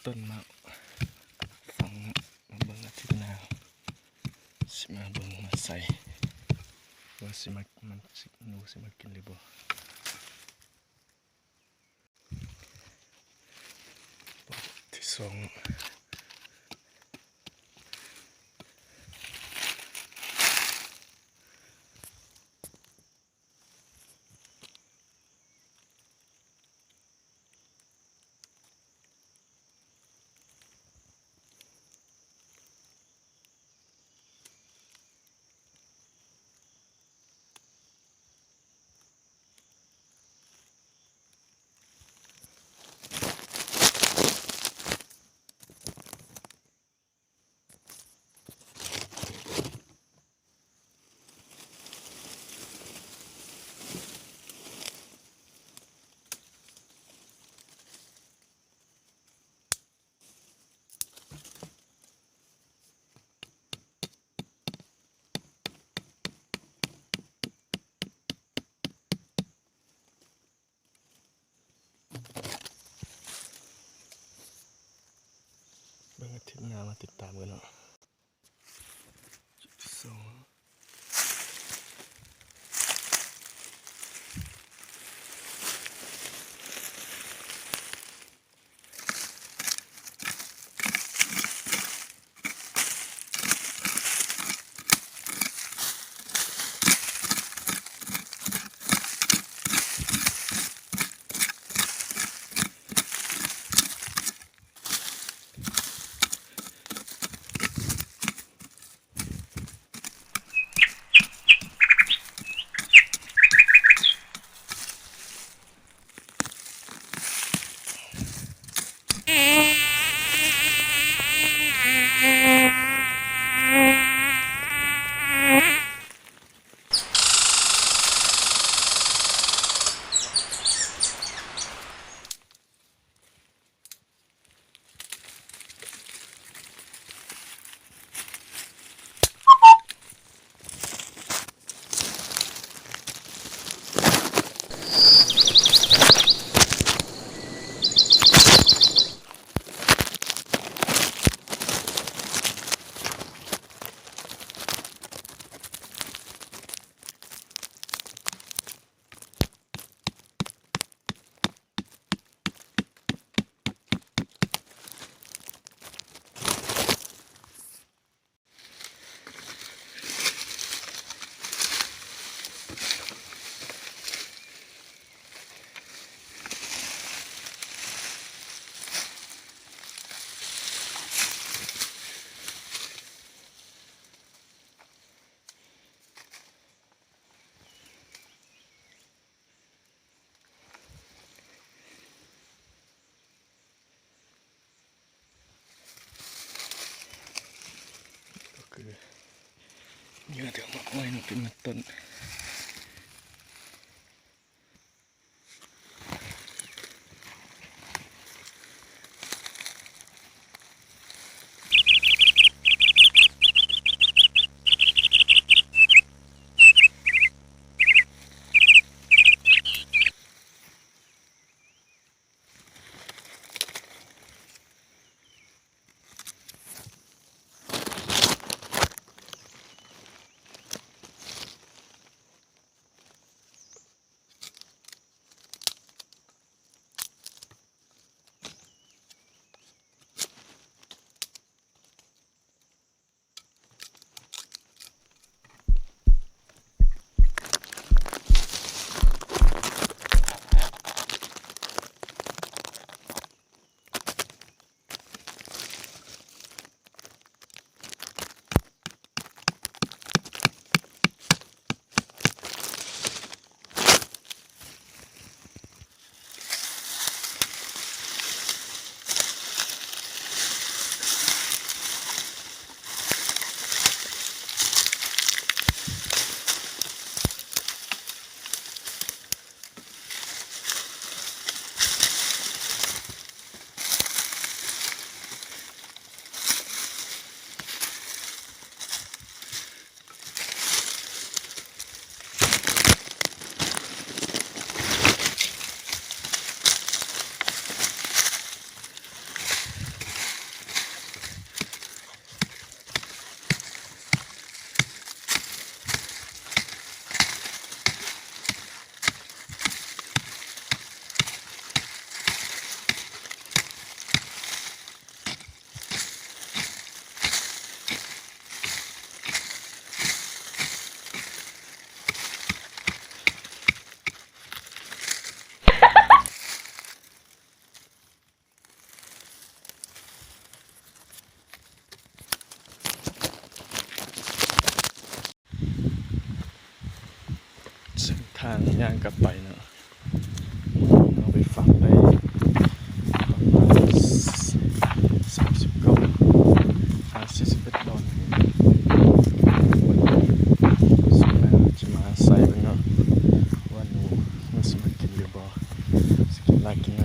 ຕົ້ນມາສອງ ມາເບິ່ງອາທິດໜ້າ ຊິມາເບິ່ງມາໃສ່ ວ່າຊິມາ ມັນຊິ ໜູຊິມາກິນຫຼືບໍ່. ທີ່ສອງ. ເບິ່ງອາທິດໜ້າມາຕິດຕາມກັນເນາະ. ຈຸດສອງ. ກໍຄືເຫຍື່ອທີ່ເອົາມາຫ້ອຍເນາະ ເປັນມັດຕົ້ນ. ເສັ້ນທາງຍ່າງກັບໄປເນາະ ເຮົາໄປຟັງໄດ້ປະມານສາມສິບເກົ້າຫາສີ່ສິບເອັດດອນ. ມື້ນີ້ຊິມາໃສ່ເບິ່ງເນາະ ວ່າໜູມັນຊິມາກິນຫຼືບໍ່ ຊິກິນຫຼາຍກິນໜ